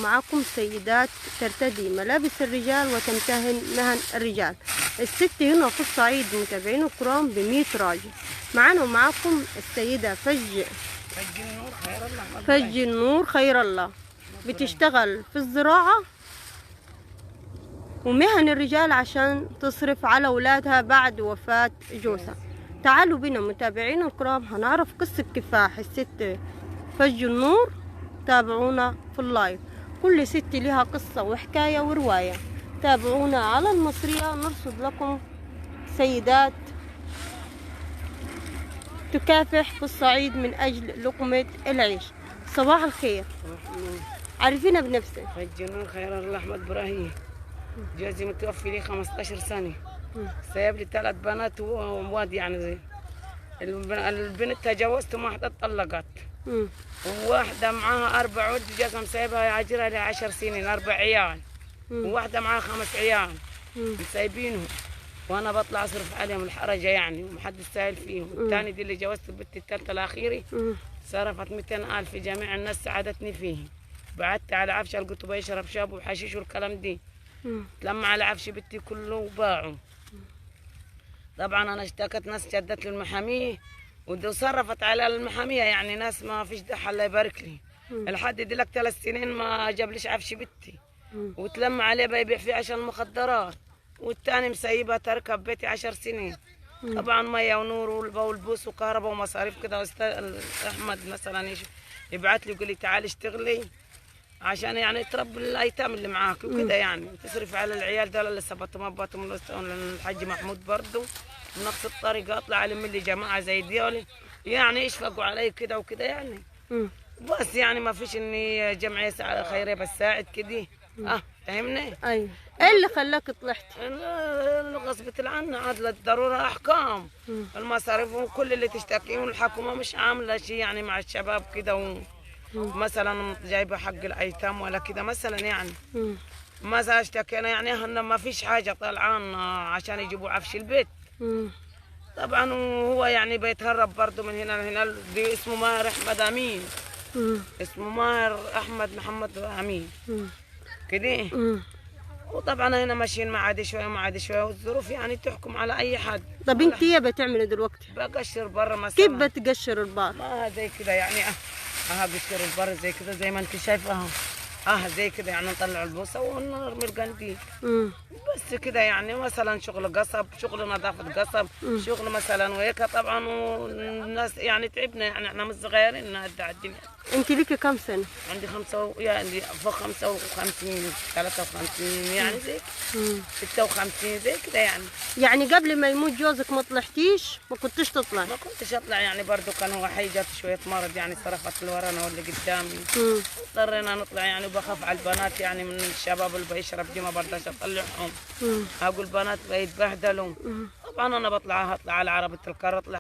ومعاكم سيدات ترتدي ملابس الرجال وتمتهن مهن الرجال. الست هنا في الصعيد متابعين الكرام ب100 راجل. معانا ومعاكم السيدة فج النور خير الله. فج النور خير الله، بتشتغل في الزراعة ومهن الرجال عشان تصرف على أولادها بعد وفاة جوزها. تعالوا بنا متابعين الكرام هنعرف قصة كفاح الست فج النور. تابعونا في ال live، كل ست لها قصة وحكاية ورواية. تابعونا على المصرية، نرصد لكم سيدات تكافح في الصعيد من أجل لقمة العيش. صباح الخير، عرفينا بنفسك. فج النور خير الله أحمد إبراهيم، جوزي متوفي لي 15 سنة، سايب لي 3 بنات وواد. يعني زي البنت تجوزت وواحدة اتطلقت، وواحدة معاها 4 ولد جوزها مسايبها عاجرها لها 10 سنين، 4 عيال، وواحدة معاها 5 عيال مسايبينهم، وأنا بطلع أصرف عليهم الحرجة يعني، ومحدش سائل فيهم. الثاني دي اللي جوزت البنت الثالثة الأخيرة صرفت 200,000 جميع الناس ساعدتني فيه. بعدت على عفشة لقيته بيشرب شاب وحشيش والكلام دي، تلم على عفش بنتي كله وباعوا. طبعا انا اشتكت، ناس شدت لي المحاميه وصرفت على المحاميه، يعني ناس ما فيش دحه الله يبارك لي. لحد دلوقتي 3 سنين ما جابليش عفش بنتي، وتلم عليه بيبيع فيه عشان المخدرات، والثاني مسيبها تركها ببيتي 10 سنين. طبعا مية ونور والبوس وكهرباء ومصاريف كده. احمد مثلا يبعت لي يقول لي تعالي اشتغلي عشان يعني تربي الايتام اللي معاك وكده، يعني تصرف على العيال دول اللي سبتهم اباتهم. الحاج محمود برضه بنفس الطريقة، اطلع الم لي جماعة زي ديولي يعني يشفقوا علي كده وكده يعني. بس يعني ما فيش اني جمعية خيرية بساعد كده. فاهمني؟ ايوه. ايه اللي خلاك طلعتي؟ غصبة العن، عاد للضرورة احكام. المصاريف وكل اللي تشتكيه، والحكومة مش عامله شيء يعني مع الشباب كده، مثلا جايبه حق الايتام ولا كده مثلا يعني. مثلا اشتكينا يعني احنا ما فيش حاجة طالعان عشان يجيبوا عفش البيت. طبعا وهو يعني بيتهرب برضه من هنا لهنا. دي اسمه ماهر احمد امين. اسمه ماهر احمد محمد امين كده. وطبعا هنا ماشيين مع عادي شوية ومع عادي شوية، والظروف يعني تحكم على اي حد. طب انت ايه بتعملي دلوقتي؟ بقشر بره مثلا. كيف بتقشر البار؟ ما زي كده يعني، قشر البر زي كده، زي ما انت شايفه اهو، زي كده يعني، نطلع البوصه ونرمي القنديل. بس كده يعني. مثلا شغل قصب، شغل نظافة قصب، شغل مثلا وهيك. طبعا والناس يعني تعبنا يعني، احنا مش صغيرين نهدى على الدنيا. انت ليكي كم سنة؟ عندي يعني فوق 55 53 يعني زي 56 زي كده يعني. يعني قبل ما يموت جوزك ما طلعتيش؟ ما كنتش تطلع؟ ما كنتش اطلع يعني، برضه كان هو حي، جات شوية مرض يعني، صرفت اللي ورانا واللي قدامي، اضطرينا نطلع يعني. وبخاف على البنات يعني من الشباب اللي بيشرب دي، ما برضاش اطلعهم، اقول بنات بيتبهدلوا. طبعا انا بطلع، اطلع على عربية الكار، اطلع